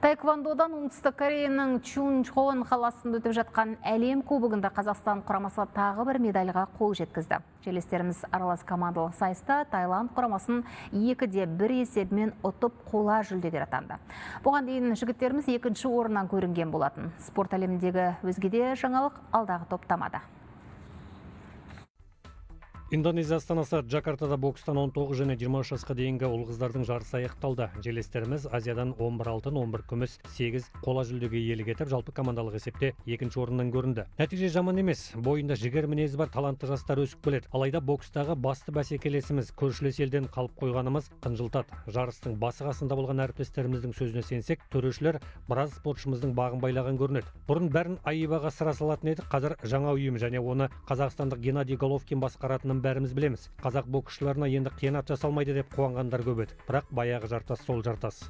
Таэквондодан Оңтүстік Кореяның Чунчхон қаласында өтіп жатқан әлем кубогында Қазақстан құрамасы тағы бір медальға қол жеткізді. Жерлестеріміз аралас командалық сайыста Таиланд құрамасын 2-1 есебімен ұтып, қола жүлдегер атанды. Бұған дейін жігіттеріміз екінші орыннан көрінген болатын. Спорт әлеміндегі өзге де жаңалық алдағы топтамада. Индонезия астанасы Джакартада бокстан 19 және 23 жасқа дейінгі ұл қыздардың жарысы аяқталды. Жерлестеріміз Азиядан 11 алтын, 11 күміс, 8 қола жүлдеге иелік етіп, жалпы командалық есепте екінші орыннан көрінді. Нәтиже жаман емес. Бойында жігер, мінезі бар талантты жастар өсіп келеді. Алайда бокстағы басты бәсекелесіміз көршілес елден қалып қойғанымыз қынжылтады. Жарыстың басы қасында болған әріптестеріміздің сөзіне сенсек, төрешілер біраз спортшымыздың бағын байлаған көрінеді. Бұрын бәрін АИБА-ға сыра салатын едік, қазір жаңа ұйым және оны қазақстандық Геннадий Головкин басқаратынын бәріміз білеміз. Қазақ боксшыларына енді қиянат жасалмайды деп қуанғандар көп еді. Бірақ баяғы жартас сол жартас.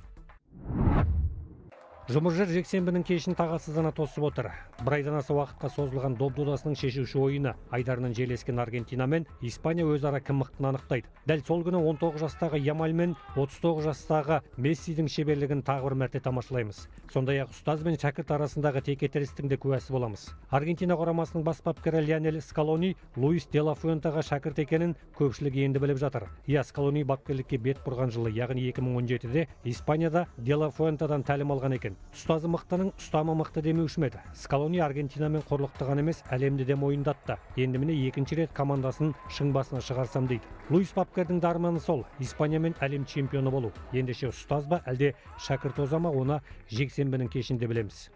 Жұмыр жер жексенбінің кешін тағатсыздана тосып отыр. Бір айдан аса уақытқа созылған доп додасының шешуші ойыны. Айдарынан жел ескен Аргентина мен Испания өзара кім мықтыны анықтайды. Дәл сол күні 19 жастағы Ямаль мен 39 жастағы Мессидің шеберлігін тағы бір мәрте тамашалаймыз. Сондай-ақ ұстаз бен шәкірт арасындағы текетірестің де куәсі боламыз. Аргентина құрамасының бас бапкері Лионель Скалони Луис де ла Фуэнтеға шәкірт екенін көпшілік енді біліп жатыр. Иә, Скалони бапкерлікке бет бұрған жылы, яғни 2017-де Испанияда де ла Фуэнтедан тәлім алған екен. Ұстазы мықтының ұстамы мықты демеуші ме еді? Скалони Аргентинамен қорлықты ғана емес, әлемді де мойындатты. Енді міне, екінші рет командасын шың басына шығарсам дейді. Луис бапкердің де арманы сол: Испаниямен әлем чемпионы болу. Ендеше, ұстаз ба, әлде шәкірт оза ма, оны жексенбінің кешінде білеміз.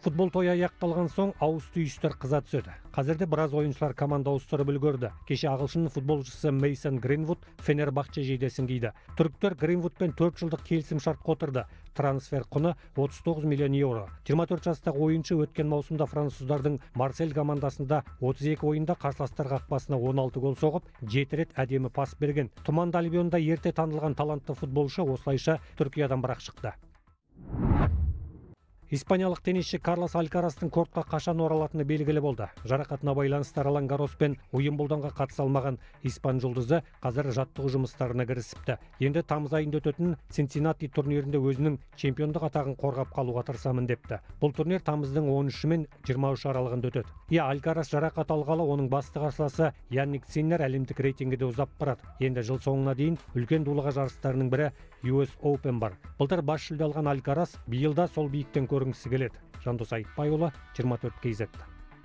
Футбол тойы аяқталған соң ауыс түйістер қыза түседі. Қазірде біраз ойыншылар команда ауыстырып үлгерді. Кеше ағылшын футболшысы Мейсон Гринвуд Фенербахче жейдесін киді. Түріктер Гринвудпен 4 жылдық келісім шартқа отырды. Трансфер құны 39 миллион евро. 24 жастағы ойыншы өткен маусымда француздардың Марсель командасында 32 ойында қарсыластар қақпасына 16 гол соғып, 7 рет әдемі пас берген. Тұманды Альбионда ерте танылған талантты футболшы осылайша Түркиядан бірақ шықты. Испаниялық теннисші Карлос Алькарастың кортқа қашан оралатыны белгілі болды. Жарақатына байланысты Ролан Гаррос пен Уимблдонға қатыса алмаған испан жұлдызы қазір жаттығу жұмыстарына кірісіпті. Енді тамыз айында өтетін Цинциннати турнирінде өзінің чемпиондық атағын қорғап қалуға тырысамын депті. Бұл турнир тамыздың 13 мен 23 аралығында өтеді. Иә, Алькарас жарақат алғалы оның басты қарсыласы Янник Синнер әлемдік рейтингіде ұзап барады. Енді жыл соңына дейін үлкен дулыға жарыстарының бірі US Open бар. Былтыр бас жүлде алған Алькарас биыл да сол биіктен көрінгісі келеді. Жандос Айтбайұлы, 24 KZ.